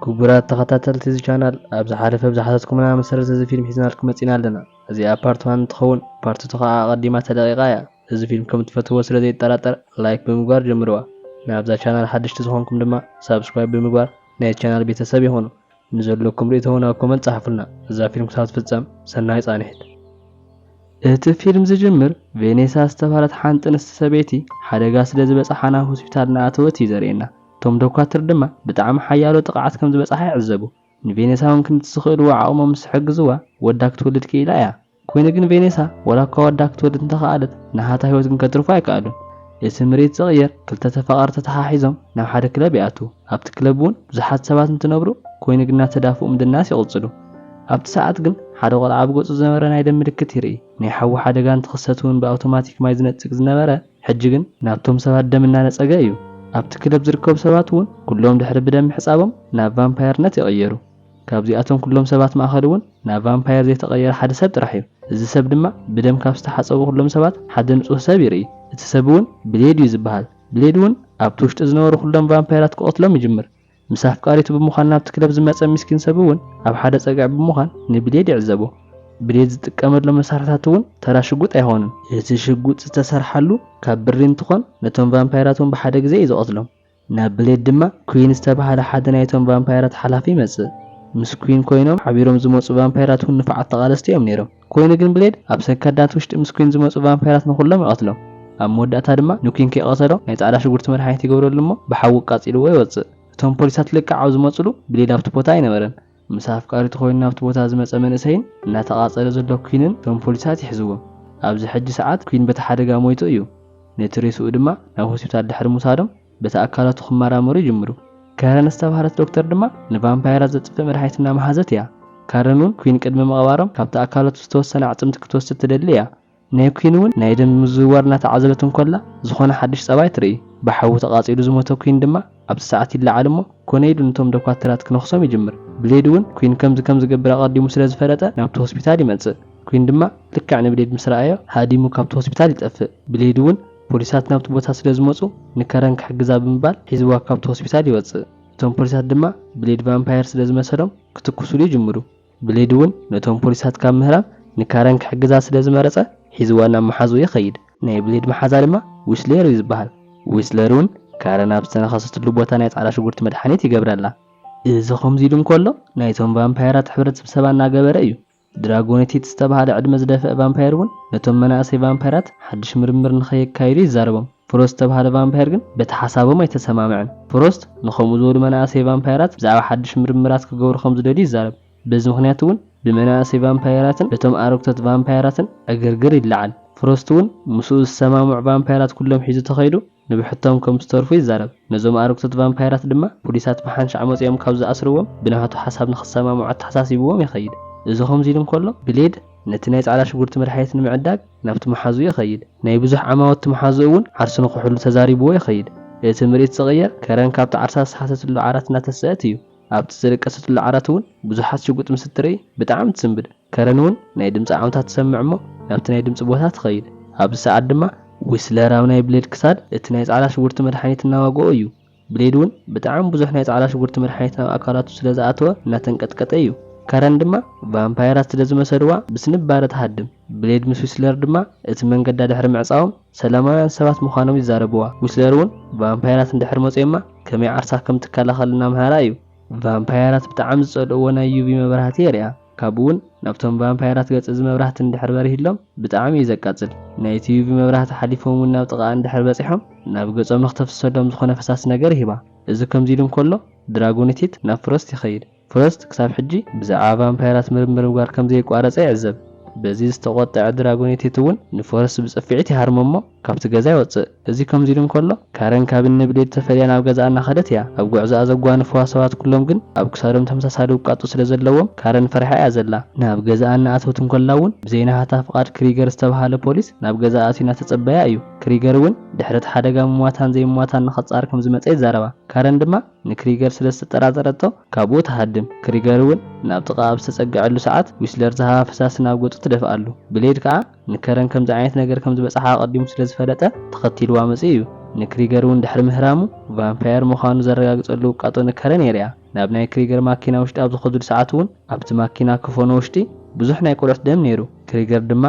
ክቡራት ተኸታተልቲ እዚ ቻናል፣ ኣብ ዝሓለፈ ብዝሓተትኩምና መሰረት እዚ ፊልም ሒዝናልኩም መጺና ኣለና። እዚኣ ፓርት ዋን እንትኸውን፣ ፓርት ቱ ከዓ ኣቐዲማ ተለቒቓ እያ። እዚ ፊልም ከም ትፈትዎ ስለ ዘይጠራጠር፣ ላይክ ብምግባር ጀምርዋ። ናብዛ ቻናል ሓደሽቲ ዝኾንኩም ድማ ሳብስክራይብ ብምግባር ናይ ቻናል ቤተሰብ ይኹኑ። ንዘለኩም ርእይቶ እውን ኣብ ኮመንት ጸሓፉልና። እዛ ፊልም ክሳብ ትፍጸም ሰናይ ጻንሒት። እቲ ፊልም ዝጅምር ቬኔሳ ዝተባህለት ሓንቲ ኣንስቲ ሰበይቲ ሓደጋ ስለ ዝበጽሓ ናብ ሆስፒታል እናኣተወት እዩ ዘርእየና። እቶም ዶኳትር ድማ ብጣዕሚ ሓያሎ ጥቕዓት ከም ዝበጽሓ ይዕዘቡ። ንቬኔሳ እውን ክንዲ ዝኽእልዎ ዓቕሞም ምስ ዝሕግዝዋ ወዳ ክትወልድ ክኢላ እያ። ኮይኑ ግን ቬኔሳ ወላ እኳ ወዳ ክትወልድ እንተኸኣለት፣ ናሃታ ህይወት ግን ከትርፎ ኣይከኣሉን። እቲ ምርኢት ዝቕየር ክልተ ተፋቐርቲ ተተሓሒዞም ናብ ሓደ ክለብ ይኣትዉ። ኣብቲ ክለብ እውን ብዙሓት ሰባት እንትነብሩ፣ ኮይኑ ግን እናተዳፍኡ ምድናስ ይቕጽሉ። ኣብቲ ሰዓት ግን ሓደ ቆልዓ ኣብ ገጹ ዝነበረ ናይ ደም ምልክት ይርኢ። ናይ ሓዊ ሓደጋ እንትኽሰት እውን ብኣውቶማቲክ ማይ ዝነጽግ ዝነበረ፣ ሕጂ ግን ናብቶም ሰባት ደም እናነጸገ እዩ። ኣብቲ ክለብ ዝርከቡ ሰባት እውን ኩሎም ድሕሪ ብደም ምሕጻቦም ናብ ቫምፓየርነት ይቕየሩ። ካብዚኣቶም ኩሎም ሰባት ማእኸል እውን ናብ ቫምፓየር ዘይተቐየረ ሓደ ሰብ ጥራሕ እዩ። እዚ ሰብ ድማ ብደም ካብ ዝተሓጸቡ ኩሎም ሰባት ሓደ ንጹህ ሰብ ይርኢ። እቲ ሰብ እውን ብሌድ እዩ ዝበሃል። ብሌድ እውን ኣብቲ ውሽጢ ዝነበሩ ኩሎም ቫምፓየራት ክቐትሎም ይጅምር። ምስ ኣፍቃሪቱ ብምዃን ናብቲ ክለብ ዝመጸ ምስኪን ሰብ እውን ኣብ ሓደ ጸግዒ ብምዃን ንብሌድ ይዕዘቦ። ብሌድ ዝጥቀመሎም መሳርሕታት እውን ተራ ሽጉጥ ኣይኾኑን። እቲ ሽጉጥ ዝተሰርሓሉ ካብ ብሪ እንትኾን ነቶም ቫምፓየራት እውን ብሓደ ግዜ እዩ ዝቐትሎም። ናብ ብሌድ ድማ ኩዊን ዝተባህለ ሓደ ናይቶም ቫምፓየራት ሓላፊ ይመጽእ። ምስ ኩዊን ኮይኖም ሓቢሮም ዝመጹ ቫምፓየራት እውን ንፉዓት ተቓለስቲ እዮም ነይሮም። ኮይኑ ግን ብሌድ ኣብ ሰከንዳት ውሽጢ ምስ ኩዊን ዝመጹ ቫምፓየራት ንኹሎም ይቐትሎም። ኣብ መወዳእታ ድማ ንኩዊን ከይቐተሎ ናይ ጻዕዳ ሽጉርቲ መድሓኒት ይገብረሉ እሞ ብሓዊ ኣቃጺልዎ ይወጽእ። እቶም ፖሊሳት ልክዕ ኣብ ዝመጹሉ ብሌድ ኣብቲ ቦታ ኣይነበረን። ምስ ኣፍቃሪቱ ኮይኑ ናብቲ ቦታ ዝመጸ መንእሰይን እናተቓጸለ ዘሎ ኩዊንን እቶም ፖሊሳት ይሕዝዎም። ኣብዚ ሕጂ ሰዓት ኩዊን በቲ ሓደጋ ሞይቱ እዩ። ነቲ ሬስኡ ድማ ናብ ሆስፒታል ድሕሪ ምውሳዶም በቲ ኣካላቱ ክመራመሩ ይጅምሩ። ካረን ዝተባህለት ዶክተር ድማ ንቫምፓየራት ዘጥፍእ መድሃኒት እናመሃዘት እያ። ካረን እውን ኩዊን ቅድሚ ምቕባሮም ካብቲ ኣካላቱ ዝተወሰነ ኣዕጽምቲ ክትወስድ ትደሊ እያ። ናይ ኩዊን እውን ናይ ደም ምዝውዋር እናተዓዘበት እንኮላ ዝኾነ ሓድሽ ጸባይ ትርኢ። ብሓዊ ተቓጺሉ ዝሞተ ኩዊን ድማ ኣብቲ ሰዓት ይለዓል እሞ ኮነ ኢሉ ነቶም ዶኳትራት ክነኽሶም ይጅምር። ብሌድ እውን ኩዊን ከምዚ ከም ዝገብር ኣቐዲሙ ስለ ዝፈለጠ ናብቲ ሆስፒታል ይመጽእ። ኩዊን ድማ ልክዕ ንብሌድ ምስ ረኣዮ ሃዲሙ ካብቲ ሆስፒታል ይጠፍእ። ብሌድ እውን ፖሊሳት ናብቲ ቦታ ስለ ዝመጹ ንካረን ክሕግዛ ብምባል ሒዝዋ ካብቲ ሆስፒታል ይወጽእ። እቶም ፖሊሳት ድማ ብሌድ ቫምፓየር ስለ ዝመሰሎም ክትኩሱሉ ይጅምሩ። ብሌድ እውን ነቶም ፖሊሳት ካብ ምህራም ንካረን ክሕግዛ ስለ ዝመረጸ ሒዝዋ ናብ መሓዝኡ ይኸይድ። ናይ ብሌድ መሓዛ ድማ ዊስለር እዩ ዝበሃል። ዊስለር እውን ካረን ኣብ ዝተነኸሰትሉ ቦታ ናይ ጻዕዳ ሽጉርቲ መድሓኒት ይገብረላ። እዚ ከምዚ ኢሉ እንከሎ ናይቶም ቫምፓየራት ሕብረት ስብሰባ እናገበረ እዩ። ድራጎኒቲት ዝተባህለ ዕድመ ዝደፍአ ቫምፓየር እውን ነቶም መናእሰይ ቫምፓየራት ሓድሽ ምርምር ንኸየካይዱ ይዛረቦም። ፍሮስት ዝተባህለ ቫምፓየር ግን በቲ ሓሳቦም ኣይተሰማምዐን። ፍሮስት ንኸምኡ ዝበሉ መናእሰይ ቫምፓየራት ብዛዕባ ሓድሽ ምርምራት ክገብሩ ከም ዝደልዩ ይዛረብ። በዚ ምኽንያት እውን ብመናእሰይ ቫምፓየራትን በቶም ኣረግቶት ቫምፓየራትን ዕግርግር ይለዓል። ፍሮስት እውን ምስኡ ዝሰማምዑ ቫምፓየራት ኩሎም ሒዙ ተኸይዱ ንብሕቶም ከም ዝተርፉ ይዛረብ። ነዞም ኣረግቶት ቫምፓየራት ድማ ፖሊሳት ብሓንሻዕ መጺኦም ካብ ዝኣስርዎም ብናቱ ሓሳብ ንኽሰማምዑ ኣተሓሳሲብዎም ይኸይድ። እዚ ከምዚ ኢሉ እንከሎ ብሌድ ነቲ ናይ ጻዕዳ ሽጉርቲ መድሓኒት ንምዕዳግ ናብቲ መሓዝኡ ይኸይድ። ናይ ብዙሕ ዓማውቲ መሓዝኡ እውን ዓርሱ ንኽሕሉ ተዛሪብዎ ይኸይድ። እቲ ምርኢት ዝቕየር ከረን ካብቲ ዓርሳ ዝሰሓተትሉ ዓራት እናተሰአት እዩ። ኣብቲ ዝደቀሰትሉ ዓራት እውን ብዙሓት ሽጉጥ ምስ እትርኢ ብጣዕሚ ትስንብድ። ከረን እውን ናይ ድምጺ ዓውታ ትሰምዕ እሞ ናብቲ ናይ ድምጺ ቦታ ትኸይድ። ኣብዚ ሰዓት ድማ ዊስለር ኣብ ናይ ብሌድ ክሳድ እቲ ናይ ጻዕዳ ሽጉርቲ መድሓኒት እናዋግኦ እዩ። ብሌድ እውን ብጣዕሚ ብዙሕ ናይ ጻዕዳ ሽጉርቲ መድሓኒት ናብ ኣካላቱ ስለ ዝኣተወ እናተንቀጥቀጠ እዩ። ከረን ድማ ቫምፓየራት ስለ ዝመሰልዋ ብስንባረ ትሃድም። ብሌድ ምስ ዊስለር ድማ እቲ መንገዳ ድሕሪ ምዕጻዎም ሰላማውያን ሰባት ምዃኖም ይዛረብዋ። ዊስለር እውን ቫምፓየራት እንድሕር መጺኦማ ከመይ ዓርሳ ከም ትከላኸል እናምሃራ እዩ። ቫምፓየራት ብጣዕሚ ዝጸልእዎ ናይ ዩቪ መብራህቲ የርእያ። ካብኡ እውን ናብቶም ቫምፓየራት ገጽ እዚ መብራህቲ እንድሕር በሪህሎም ብጣዕሚ እዩ ዘቃጽል። ናይቲ ዩቪ መብራህቲ ሓሊፎም እውን ናብ ጥቓኣ እንድሕር በጺሖም ናብ ገጾም ንክተፍስሰሎም ዝኾነ ፈሳሲ ነገር ይህባ። እዚ ከምዚ ኢሉ እንከሎ ድራጎኒቲት ናብ ፍሮስት ይኸይድ። ፍሮስት ክሳብ ሕጂ ብዛዕባ ቫምፓየራት ምርምር ምግባር ከም ዘየቋረጸ ይዕዘብ። በዚ ዝተቖጠዐ ድራጎኒቲት እውን ንፎረስት ብጽፍዒት ይሃርሞ እሞ ካብቲ ገዛ ይወጽእ። እዚ ከምዚ ኢሉ እንከሎ ካረን ካብ እኒ ብሌድ ተፈልያ ናብ ገዛኣ እናኸደት እያ። ኣብ ጉዕዞኣ ዘጓንፍዋ ሰባት ኩሎም ግን ኣብ ክሳዶም ተመሳሳሊ ውቃጦ ስለ ዘለዎም ካረን ፈሪሓ እያ ዘላ። ናብ ገዛኣ እናኣተወት እንከላ እውን ብዘይ ናሃታ ፍቓድ ክሪገር ዝተባህለ ፖሊስ ናብ ገዛኣ ኣትዩ እናተጸበያ እዩ። ክሪገር እውን ድሕሪ እቲ ሓደጋ ምሟታን ዘይምሟታን ንኸጻር ከም ዝመጸ ይዛረባ። ካረን ድማ ንክሪገር ስለ ዝተጠራጠረቶ ካብኡ ትሃድም። ክሪገር እውን ናብ ጥቓ ኣብ ዝተጸግዐሉ ሰዓት ዊስለር ዝሃባ ፈሳሲ ናብ ገጹ ትደፍኣሉ። ብሌድ ከኣ ንከረን ከምዚ ዓይነት ነገር ከም ዝበጽሓ ኣቐዲሙ ስለ ዝፈለጠ ተኸቲልዋ መጺኡ እዩ። ንክሪገር እውን ድሕሪ ምህራሙ ቫምፓየር ምዃኑ ዘረጋግጸሉ ውቃጦ ንከረን የርእያ። ናብ ናይ ክሪገር ማኪና ውሽጢ ኣብ ዝኸዱሉ ሰዓት እውን ኣብቲ ማኪና ክፎኖ ውሽጢ ብዙሕ ናይ ቆልዑት ደም ነይሩ። ክሪገር ድማ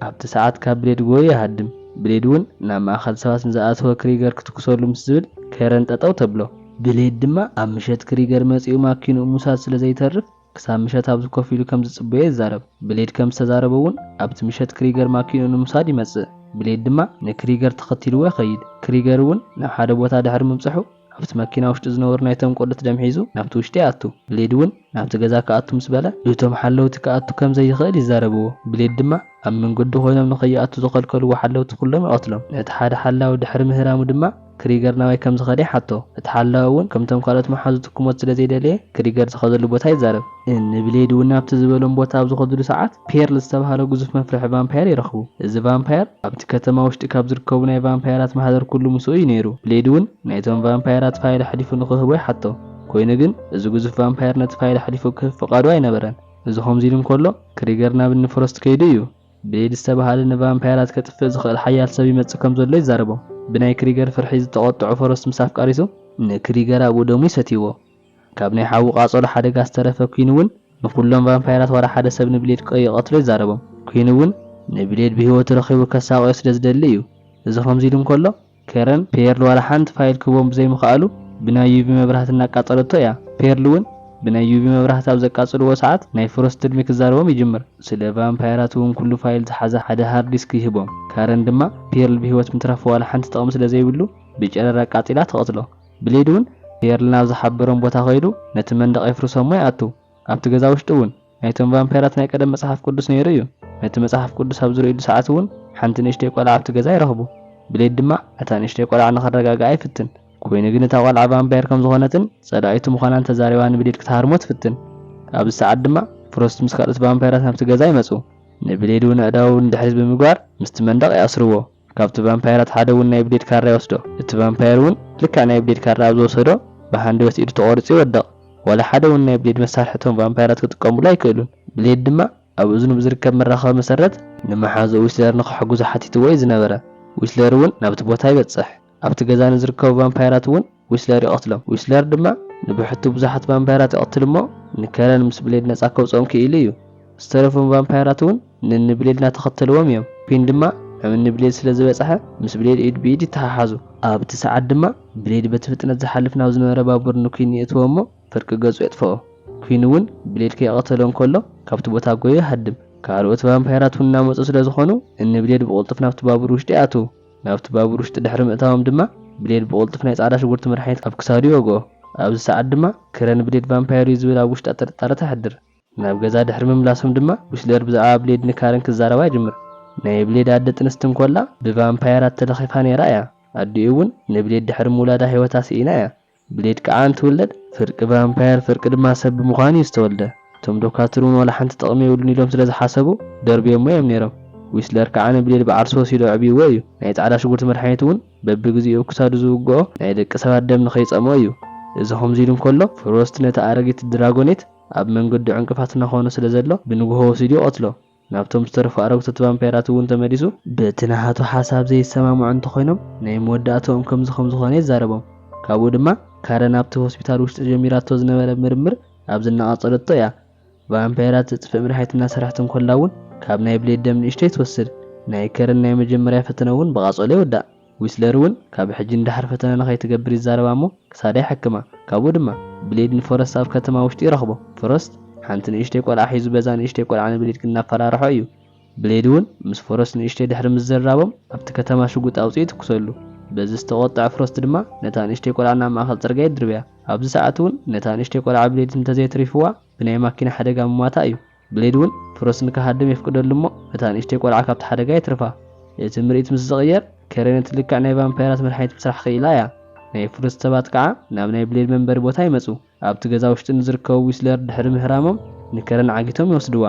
ኣብቲ ሰዓት ካብ ብሌድ ጎዩ ይሃድም። ብሌድ እውን ናብ ማእኸል ሰባት ንዝኣተወ ክሪገር ክትኩሰሉ ምስ ዝብል ከረን ጠጠው ተብሎ። ብሌድ ድማ ኣብ ምሸት ክሪገር መፂኡ ማኪንኡ ምውሳድ ስለ ዘይተርፍ ክሳብ ምሸት ኣብዚ ኮፍ ኢሉ ከም ዝፅበዮ ይዛረብ። ብሌድ ከም ዝተዛረቦ እውን ኣብቲ ምሸት ክሪገር ማኪንኡ ንምውሳድ ይመፅእ። ብሌድ ድማ ንክሪገር ተኸቲልዎ ይኸይድ። ክሪገር እውን ናብ ሓደ ቦታ ድሕሪ ምብፅሑ ኣብቲ መኪና ውሽጢ ዝነበሩ ናይቶም ቆልዑት ደም ሒዙ ናብቲ ውሽጢ ይኣቱ። ብሌድ እውን ናብቲ ገዛ ክኣቱ ምስ በለ እቶም ሓለውቲ ክኣቱ ከም ዘይኽእል ይዛረብዎ። ብሌድ ድማ ኣብ መንገዱ ኮይኖም ንኸይኣቱ ዝኸልከልዎ ሓለውቲ ኩሎም ይቐትሎም። ነቲ ሓደ ሓላዊ ድሕሪ ምህራሙ ድማ ክሪገር ናበይ ከም ዝኸደ ይሓቶ። እቲ ሓላዊ እውን ከምቶም ካልኦት መሓዙቱ ክሞት ስለ ዘይደለየ ክሪገር ዝኸደሉ ቦታ ይዛረብ። ንብሌድ እውን ናብቲ ዝበሎም ቦታ ኣብ ዝኸድሉ ሰዓት ፔርል ዝተባህለ ግዙፍ መፍርሒ ቫምፓየር ይረኽቡ። እዚ ቫምፓየር ኣብቲ ከተማ ውሽጢ ካብ ዝርከቡ ናይ ቫምፓየራት ማህደር ኩሉ ምስኡ እዩ ነይሩ። ብሌድ እውን ናይቶም ቫምፓየራት ፋይል ኣሕሊፉ ንኽህቦ ይሓቶ። ኮይኑ ግን እዚ ግዙፍ ቫምፓየር ነቲ ፋይል ኣሕሊፉ ክህብ ፍቓዱ ኣይነበረን። እዚ ከምዚ ኢሉ እንከሎ ክሪገር ናብ እኒ ፍሮስት ከይዱ እዩ። ብሌድ ዝተባህለ ንቫምፓየራት ከጥፍእ ዝኽእል ሓያል ሰብ ይመጽእ ከም ዘሎ ይዛረቦም። ብናይ ክሪገር ፍርሒ ዝተቖጥዑ ፍሮስት ምስ ኣፍቃሪቱ ንክሪገር ኣብኡ ደሙ ይሰትይዎ። ካብ ናይ ሓዊ ቃጸሎ ሓደጋ ዝተረፈ ኩን እውን ንኹሎም ቫምፓየራት ዋላ ሓደ ሰብ ንብሌድ ከይቐትሎ ይዛረቦም። ኩን እውን ንብሌድ ብህይወቱ ረኺቡ ከሳቕዮ ስለ ዝደሊ እዩ። እዚ ከምዚ ኢሉ እንከሎ ከረን ፔርል ዋላ ሓንቲ ፋይል ክህቦም ብዘይምኽኣሉ ብናይ ዩቪ መብራህቲ እናቃጸለቶ እያ። ፔርል እውን ብናይ ዩቪ መብራህቲ ኣብ ዘቃጽልዎ ሰዓት ናይ ፍሮስት ትልሚ ክዛረቦም ይጅምር። ስለ ቫምፓየራት እውን ኩሉ ፋይል ዝሓዘ ሓደ ሃርድ ዲስክ ይህቦም። ካረን ድማ ፔርል ብህይወት ምትራፉ ዋላ ሓንቲ ጥቕሚ ስለ ዘይብሉ ብጨረር ኣቃጺላ ትቐትሎ። ብሌድ እውን ፔርል ናብ ዝሓበሮም ቦታ ከይዱ ነቲ መንደቕ የፍርሶ እሞ ይኣቱ። ኣብቲ ገዛ ውሽጢ እውን ናይቶም ቫምፓየራት ናይ ቀደም መጽሓፍ ቅዱስ ነይሩ እዩ። ነቲ መጽሓፍ ቅዱስ ኣብ ዝርእይሉ ሰዓት እውን ሓንቲ ንእሽተይ ቆልዓ ኣብቲ ገዛ ይረኽቡ። ብሌድ ድማ እታ ንእሽተይ ቆልዓ ንኸረጋግኣ ይፍትን። ኮይኑ ግን እታ ቆልዓ ቫምፓየር ከም ዝኾነትን ጸላኢቱ ምዃናን ተዛሪባ ንብሌድ ክትሃርሞ ትፍትን። ኣብዚ ሰዓት ድማ ፍሮስት ምስ ካልኦት ቫምፓየራት ናብቲ ገዛ ይመጹ። ንብሌድ እውን ኣእዳዉ ንድሕሪት ብምግባር ምስቲ መንደቕ ይኣስርዎ። ካብቲ ቫምፓየራት ሓደ እውን ናይ ብሌድ ካራ ይወስዶ። እቲ ቫምፓየር እውን ልክዕ ናይ ብሌድ ካራ ኣብ ዝወሰዶ ብሃንደበት ኢዱ ተቖሪጹ ይወድቕ። ዋላ ሓደ እውን ናይ ብሌድ መሳርሒ እቶም ቫምፓየራት ክጥቀሙሉ ኣይክእሉን። ብሌድ ድማ ኣብ እዝኑ ብዝርከብ መራኸቢ መሰረት ንመሓዝኡ ዊስለር ንኽሕግዞ ሓቲትዎ እዩ ዝነበረ። ዊስለር እውን ናብቲ ቦታ ይበጽሕ። ኣብቲ ገዛ ንዝርከቡ ቫምፓየራት እውን ዊስለር ይቐትሎም። ዊስለር ድማ ንብሕቱ ብዙሓት ቫምፓየራት ይቐትል እሞ ንከረን ምስ ብሌድ ነጻ ከውጽኦም ክኢሉ እዩ። ዝተረፉ ቫምፓየራት እውን ንንብሌድ እናተኸተልዎም እዮም። ኩን ድማ ናብ ንብሌድ ስለ ዝበጽሐ ምስ ብሌድ ኢድ ብኢድ ይተሓሓዙ። ኣብቲ ሰዓት ድማ ብሌድ በቲ ፍጥነት ዝሓልፍ ናብ ዝነበረ ባቡር ንኩን ይእትዎ እሞ ፍርቂ ገጹ የጥፍኦ። ኩን እውን ብሌድ ከይቐተሎ እንከሎ ካብቲ ቦታ ጎዩ ይሃድም። ካልኦት ቫምፓየራት እውን እናመጹ ስለ ዝኾኑ ንብሌድ ብቕልጡፍ ናብቲ ባቡር ውሽጢ ይኣትዉ። ናብቲ ባቡር ውሽጢ ድሕሪ ምእታዎም ድማ ብሌድ ብቕልጡፍ ናይ ጻዕዳ ሽጉርቲ መድሓኒት ኣብ ክሳዱ ይወግኦ። ኣብዚ ሰዓት ድማ ከረን ብሌድ ቫምፓየር እዩ ዝብል ኣብ ውሽጣ ጥርጣረ ተሕድር። ናብ ገዛ ድሕሪ ምምላሶም ድማ ዊስለር ብዛዕባ ብሌድ ንካረን ክዛረባ ይጅምር። ናይ ብሌድ ኣደ ጥንስቲ እንኮላ ብቫምፓየራት ተለኺፋ ነይራ እያ። ኣዲኡ እውን ንብሌድ ድሕሪ ምውላዳ ህይወታ ስኢና እያ። ብሌድ ከዓ እንትውለድ ፍርቂ ቫምፓየር ፍርቂ ድማ ሰብ ብምዃኑ እዩ ዝተወልደ። እቶም ዶካትር እውን ዋላ ሓንቲ ጥቕሚ የብሉን ኢሎም ስለ ዝሓሰቡ ደርብዮሞ እዮም ነይሮም። ዊስለር ከዓ ንብሌድ ብዓርሱ ወሲዱ ኣዕብይዎ እዩ። ናይ ጻዕዳ ሽጉርቲ መድሓኒት እውን በብግዜኡ ክሳዱ ዝውግኦ ናይ ደቂ ሰባት ደም ንኸይጸምኦ እዩ። እዚ ከምዚ ኢሉ እንከሎ ፍሮስት ነቲ ኣረጊት ድራጎኔት ኣብ መንገዱ ዕንቅፋት እናኾነ ስለ ዘሎ ብንግሆ ወሲዱ ይቐትሎ። ናብቶም ዝተረፉ ኣረግቶት ቫምፓየራት እውን ተመሊሱ በቲ ናሃቱ ሓሳብ ዘይሰማምዑ እንተኾይኖም ናይ መወዳእትኦም ከምዚ ከም ዝኾነ ይዛረቦም። ካብኡ ድማ ካረን ኣብቲ ሆስፒታል ውሽጢ ጀሚራቶ ዝነበረ ምርምር ኣብዚ እናቐጸለቶ እያ። ቫምፓየራት ዘጥፍእ መድሓኒት እናሰርሐት እንኮላ እውን ካብ ናይ ብሌድ ደም ንእሽተይ ትወስድ። ናይ ከረን ናይ መጀመርያ ፈተነ እውን ብቓጸሎ ይውዳእ። ዊስለር እውን ካብ ሕጂ ንደሓር ፈተነ ንኸይትገብር ይዛረባ እሞ ክሳዳ ይሕክማ። ካብኡ ድማ ብሌድ ንፎረስት ኣብ ከተማ ውሽጢ ይረኽቦ። ፎረስት ሓንቲ ንእሽተይ ቆልዓ ሒዙ በዛ ንእሽተይ ቆልዓ ንብሌድ ክናፈራርሖ እዩ። ብሌድ እውን ምስ ፎረስት ንእሽተይ ድሕሪ ምዝርራቦም ኣብቲ ከተማ ሽጉጥ ኣውፅኡ ይትኩሰሉ። በዚ ዝተቆጥዐ ፍሮስት ድማ ነታ ንእሽተይ ቆልዓ ናብ ማእኸል ፅርግያ ይድርብያ። ኣብዚ ሰዓት እውን ነታ ንእሽተይ ቆልዓ ብሌድ እንተዘይትሪፍዋ ብናይ ማኪና ሓደጋ ምሟታ እዩ። ብሌድ እውን ፍሮስት ንክሃድም የፍቅደሉ እሞ እታ ንእሽተይ ቆልዓ ካብቲ ሓደጋ የትርፋ። እቲ ምርኢት ምስ ዝቕየር ከረን እቲ ልክዕ ናይ ቫምፓየራት መድሓኒት ምስራሕ ክኢላ እያ። ናይ ፍሮስት ሰባት ከዓ ናብ ናይ ብሌድ መንበሪ ቦታ ይመፁ። ኣብቲ ገዛ ውሽጢ ንዝርከቡ ዊስለር ድሕሪ ምህራሞም ንከረን ዓጊቶም ይወስድዋ።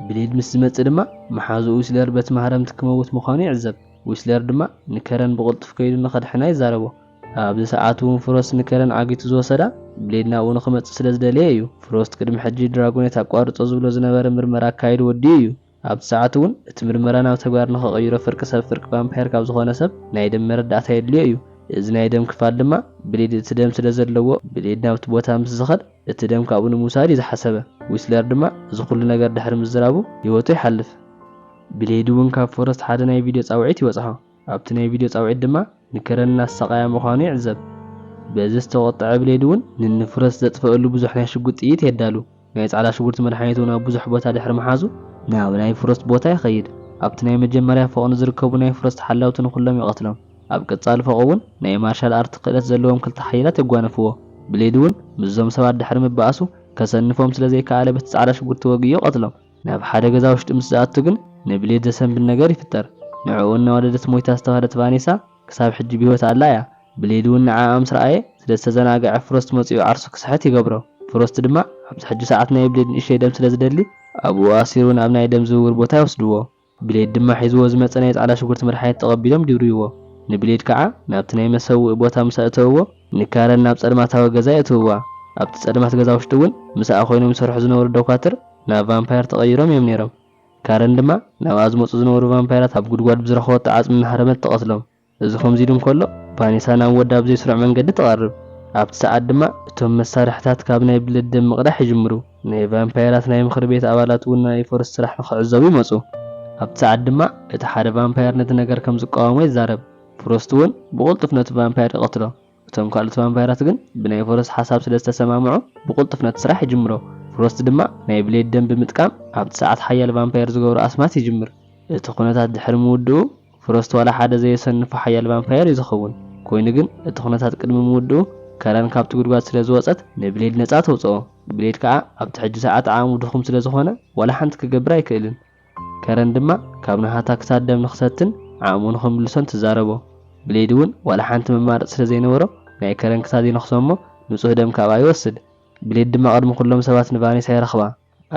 ብሌድ ምስ ዝመጽእ ድማ መሓዝኡ ዊስለር በቲ ማህረምቲ ክመውት ምዃኑ ይዕዘብ። ዊስለር ድማ ንከረን ብቕልጡፍ ከይዱ ንኸድሕና ይዛረቦ። ኣብዚ ሰዓት እውን ፍሮስት ንከረን ዓጊቱ ዝወሰዳ ብሌድ ናብኡ ንኽመጽእ ስለ ዝደለየ እዩ። ፍሮስት ቅድሚ ሕጂ ድራጎኔት ኣቋርጾ ዝብሎ ዝነበረ ምርመራ ኣካይዱ ወዲኡ እዩ። ኣብቲ ሰዓት እውን እቲ ምርመራ ናብ ተግባር ንኸቐይሮ ፍርቂ ሰብ ፍርቂ ቫምፓየር ካብ ዝኾነ ሰብ ናይ ደም መረዳእታ የድልዮ እዩ። እዚ ናይ ደም ክፋል ድማ ብሌድ እቲ ደም ስለ ዘለዎ፣ ብሌድ ናብቲ ቦታ ምስ ዝኸድ እቲ ደም ካብኡ ንምውሳድ እዩ ዝሓሰበ። ዊስለር ድማ እዚ ኩሉ ነገር ድሕሪ ምዝራቡ ህይወቱ ይሓልፍ። ብሌድ እውን ካብ ፎረስት ሓደ ናይ ቪድዮ ጻውዒት ይበጽሖ። ኣብቲ ናይ ቪድዮ ጻውዒት ድማ ንከረን እናሰቃያ ምዃኑ ይዕዘብ። በዚ ዝተቆጠዐ ብሌድ እውን ንንፍረስ ዘጥፈአሉ ብዙሕ ናይ ሽጉጥ ጥይት የዳሉ። ናይ ጻዕዳ ሽጉርቲ መድሓኒት እውን ኣብ ብዙሕ ቦታ ድሕሪ ምሓዙ ናብ ናይ ፍሮስት ቦታ ይኸይድ። ኣብቲ ናይ መጀመርያ ፎቕ ንዝርከቡ ናይ ፍሮስት ሓላውቲ ንኹሎም ይቐትሎም። ኣብ ቀጻሊ ፎቕ እውን ናይ ማርሻል ኣርት ክእለት ዘለዎም ክልተ ሓይላት የጓነፍዎ። ብሌድ እውን ምስዞም ሰባት ድሕሪ ምባኣሱ ከሰንፎም ስለ ዘይከኣለ በቲ ጻዕዳ ሽጉርቲ ወጊኡ ይቐትሎም። ናብ ሓደ ገዛ ውሽጢ ምስ ዝኣቱ ግን ንብሌድ ዘሰንብድ ነገር ይፍጠር። ንዕኡ እናወለደት ሞይታ ዝተባህለት ቫኔሳ ክሳብ ሕጂ ብህይወት ኣላ እያ። ብሌድ እውን ንዓኣ ምስ ረኣየ ስለ ዝተዘናግዐ ፍሮስት መጺኡ ዓርሱ ክስሕት ይገብሮ። ፍሮስት ድማ ኣብዚ ሕጂ ሰዓት ናይ ብሌድ ንእሽተይ ደም ስለ ዝደሊ ኣብኡ ኣሲሩ ናብ ናይ ደም ዝውውር ቦታ ይወስድዎ። ብሌድ ድማ ሒዝዎ ዝመጸ ናይ ጻዕዳ ሽጉርቲ መድሓኒት ተቐቢሎም ይድርብይዎ። ንብሌድ ከዓ ናብቲ ናይ መሰውኢ ቦታ ምስ ኣእተውዎ ንካረን ናብ ጸልማታዊ ገዛ የእትውዋ። ኣብቲ ጸልማት ገዛ ውሽጢ እውን ምስኣ ኮይኖም ይሰርሑ ዝነበሩ ዶኳትር ናብ ቫምፓየር ተቐይሮም እዮም ነይሮም። ካረን ድማ ናብኣ ዝመጹ ዝነበሩ ቫምፓየራት ኣብ ጉድጓድ ብዝረኸበቶ ዓጽሚ እናሃረመት ትቐትሎም። እዚ ከምዚ ኢሉ እንከሎ ቫኔሳ ናብ ወዳ ብዘይስሩዕ መንገዲ ትቐርብ። ኣብቲ ሰዓት ድማ እቶም መሳርሕታት ካብ ናይ ብሌድ ደም ምቕዳሕ ይጅምሩ። ናይ ቫምፓየራት ናይ ምኽሪ ቤት ኣባላት እውን ናይ ፎረስት ስራሕ ንኽዕዘቡ ይመጹ። ኣብቲ ሰዓት ድማ እቲ ሓደ ቫምፓየር ነቲ ነገር ከም ዝቃወሞ ይዛረብ። ፍሮስት እውን ብቕልጡፍ ነቲ ቫምፓየር ይቐትሎ። እቶም ካልኦት ቫምፓየራት ግን ብናይ ፍሮስት ሓሳብ ስለ ዝተሰማምዑ ብቕልጡፍ ነቲ ስራሕ ይጅምሮ። ፍሮስት ድማ ናይ ብሌድ ደም ብምጥቃም ኣብቲ ሰዓት ሓያል ቫምፓየር ዝገብሮ ኣስማት ይጅምር። እቲ ኩነታት ድሕሪ ምውድኡ ፍሮስት ዋላ ሓደ ዘየሰንፎ ሓያል ቫምፓየር እዩ ዝኸውን። ኮይኑ ግን እቲ ኩነታት ቅድሚ ምውድኡ ከረን ካብቲ ጉድጓድ ስለ ዝወጸት ንብሌድ ነጻ ተውጽኦ። ብሌድ ከኣ ኣብቲ ሕጂ ሰዓት ዓቕሙ ድኹም ስለ ዝኾነ ዋላ ሓንቲ ክገብር ኣይክእልን። ከረን ድማ ካብ ናሃታ ክሳድ ደም ንኽሰትን ዓቕሙ ንኽምልሶን ትዛረቦ። ብሌድ እውን ዋላ ሓንቲ መማረፂ ስለ ዘይነበሮ ናይ ከረን ክሳድ ይነኽሶ እሞ ንጹህ ደም ካብኣ ይወስድ። ብሌድ ድማ ቅድሚ ኩሎም ሰባት ንቫኔሳ ይረኽባ።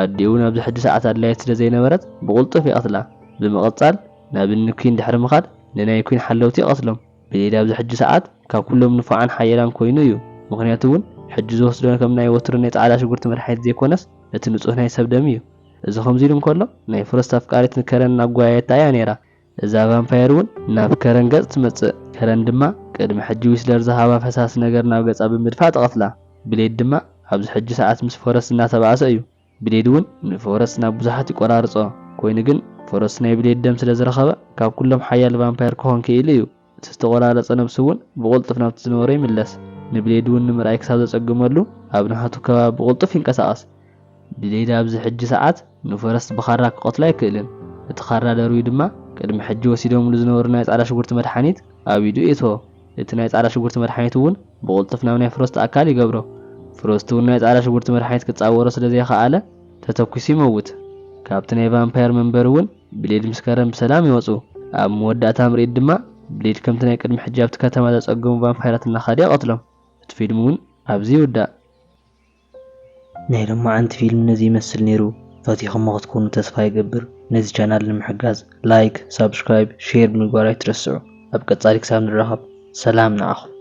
ኣዲኡ እውን ኣብዚ ሕጂ ሰዓት ኣድላይት ስለ ዘይነበረት ብቕልጡፍ ይቐትላ። ብምቕጻል ናብ እኒ ኩን ድሕሪ ምኻድ ንናይ ኩን ሓለውቲ ይቐትሎም። ብሌድ ኣብዚ ሕጂ ሰዓት ካብ ኩሎም ንፉዓን ሓያላን ኮይኑ እዩ። ምኽንያቱ እውን ሕጂ ዝወስዶ ከም ናይ ወትሩ ናይ ጻዕዳ ሽጉርቲ መድሓኒት ዘይኮነስ እቲ ንጹህ ናይ ሰብ ደም እዩ። እዚ ከምዚ ኢሉ እንከሎ ናይ ፍሮስት ኣፍቃሪት ንከረን እናጓየየታ እያ ነይራ። እዛ ቫምፓየር እውን ናብ ከረን ገጽ ትመጽእ። ከረን ድማ ቅድሚ ሕጂ ዊስለር ዝሃባ ፈሳሲ ነገር ናብ ገጻ ብምድፋእ ትቐትላ። ብሌድ ድማ ኣብዚ ሕጂ ሰዓት ምስ ፎረስት እናተባእሰ እዩ። ብሌድ እውን ንፎረስት ናብ ብዙሓት ይቆራርጾ። ኮይኑ ግን ፎረስት ናይ ብሌድ ደም ስለ ዝረኸበ ካብ ኩሎም ሓያል ቫምፓየር ክኾን ክኢሉ እዩ። እቲ ዝተቆራረጸ ነብሱ እውን ብቕልጡፍ ናብቲ ዝነበሮ ይምለስ። ንብሌድ እውን ንምርኣይ ክሳብ ዘጸግመሉ ኣብ ናሃቱ ከባቢ ብቕልጡፍ ይንቀሳቐስ። ብሌድ ኣብዚ ሕጂ ሰዓት ንፎረስት ብኻራ ክቐትሎ ኣይክእልን። እቲ ኻራ ደርብዩ ድማ ቅድሚ ሕጂ ወሲዶምሉ ዝነበሩ ናይ ጻዕዳ ሽጉርቲ መድሓኒት ኣብ ኢዱ የእትዎ። እቲ ናይ ጻዕዳ ሽጉርቲ መድሓኒት እውን ብቕልጡፍ ናብ ናይ ፍሮስት ኣካል ይገብሮ። ፍሮስት እውን ናይ ጻዕዳ ሽጉርቲ መድሓኒት ክጻወሮ ስለ ዘይኸኣለ ተተኲሱ ይመውት። ካብቲ ናይ ቫምፓየር መንበሪ እውን ብሌድ ምስ ከረን ብሰላም ይወጹ። ኣብ መወዳእታ ምርኢት ድማ ብሌድ ከምቲ ናይ ቅድሚ ሕጂ ኣብቲ ከተማ ዘጸገሙ ቫምፓየራት እናኸደ ይቐትሎም። እቲ ፊልም እውን ኣብዚ ይውዳእ። ናይ ሎማዓንቲ ፊልም ነዚ ይመስል ነይሩ። ፈቲኹሞ ክትኮኑ ተስፋ ይገብር። ነዚ ቻናል ንምሕጋዝ ላይክ፣ ሳብስክራይብ፣ ሼር ብምግባር ኣይትረስዑ። ኣብ ቀጻሊ ክሳብ ንራኸብ ሰላም ንዓኹም።